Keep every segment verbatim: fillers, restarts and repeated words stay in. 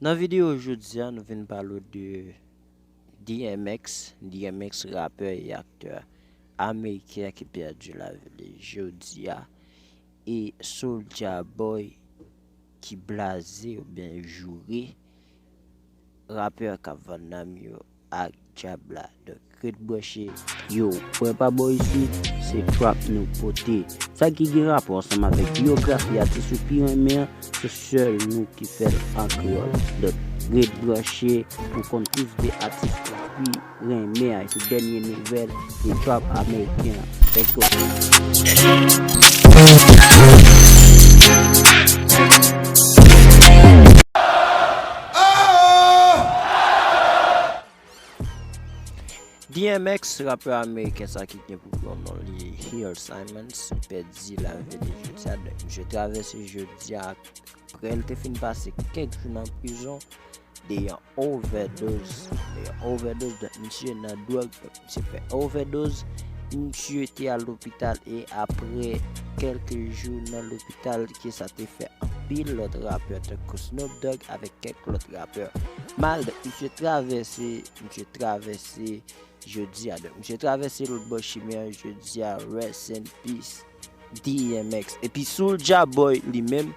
Nan videyo jodi a, nou vin pale w de D M X, D M X rapè e aktè ameriken an ki pèdi lavi li jodi a, e Soulja Boy ki blaze oubyen joure rapè k ap vann nanm yo ak dyab la. Donk, ret branche. Yo, prè pa bò isit, se trap nou pote. Sa ki gen rapò ansanm avèk biyografi atis ou pi renmen an, se sèl nou ki fè l an kreyòl. Donk, ret branche pou konn plis de atis ou pi renmen an. E se dènye nouvèl de trap ameriken an. Let's go. D M X, rapè ameriken sa ki gen pou gran non li Hill Simons, pèdi lavi li jodi a. Donk, misye travèse jodi a, apre l te fin pase kèk jou nan prizon, de yon ovèdoz, de yon ovèdoz, donk, misye nan dwòg, donk, misye fè ovèdoz, misye te al lopital, e apre kèk jou nan lopital, ke sa te fè anpil lòt rapè, tankou Snoop Dogg avèk kèk lòt rapè mal, donk, misye travèse, misye travèse jodi a. Donk, misye travèse lòt bò chimen an jodi a, rest in peace, D M X. Epi Soulja Boy li menm,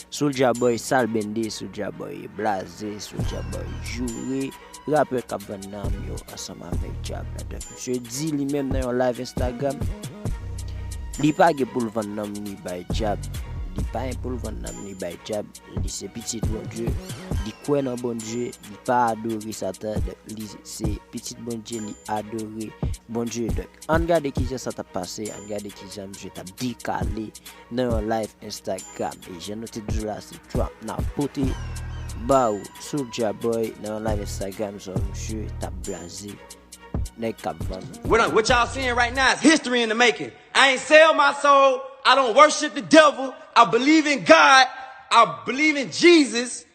Soulja Boy sa l bende, Soulja Boy blaze, Soulja Boy joure rapè k ap vann nanm yo ansanm avèk dyab la. Donk, misye di li menm nan yon live Instagram, li pa gen pou l vann nanm li bay dyab, li pa gen pou l vann nanm li bay dyab, li se pitit Bondye, li kwè nan Bondye, li pa adore Satan, donk li se pitit Bondye, li adore Bondye. Donk, ann gade kijan sa t ap pase, ann gade kijan misye t ap dekale nan yon live Instagram. E jan nou te di w la, se trap n ap pote ba ou, Soulja Boy nan yon live Instagram, so misye t ap blaze nèg k ap vann. What, what y'all seeing right now is history in the making. I ain't sell my soul. I don't worship the devil. I believe in God. I believe in Jesus.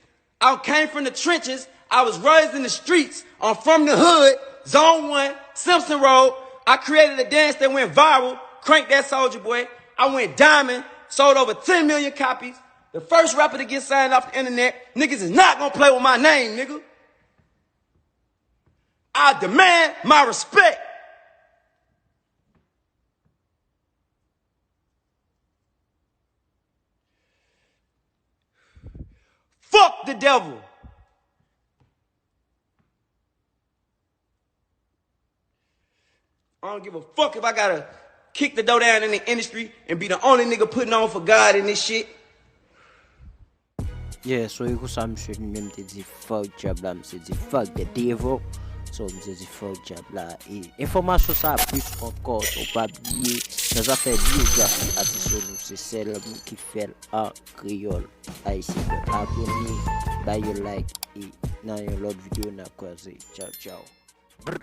I came from the trenches. I was raised in the streets. I'm from the hood, Zone one, Simpson Road. I created a dance that went viral. Crank that, Soulja Boy. I went diamond, sold over ten million copies. The first rapper to get signed off the internet. Niggas is not gonna play with my name, nigga. I demand my respect. Fuck the devil. I don't give a fuck if I gotta kick the door down in the industry and be the only nigga putting on for God in this shit. Yeah, so e konsa misye li menm te di fuck dyab la, misye di fuck the devil. So misye di fuck dyab la. E enfòmasyon sa a plis ankò, so pa bliye nan zafè biyografi atis yo, nou se sèl moun ki fè l an kreyòl ayisyen. Donk abòne, bay yon like, e nan yon lòt videyo n ap kwaze. Tchaw, tchaw. Brr.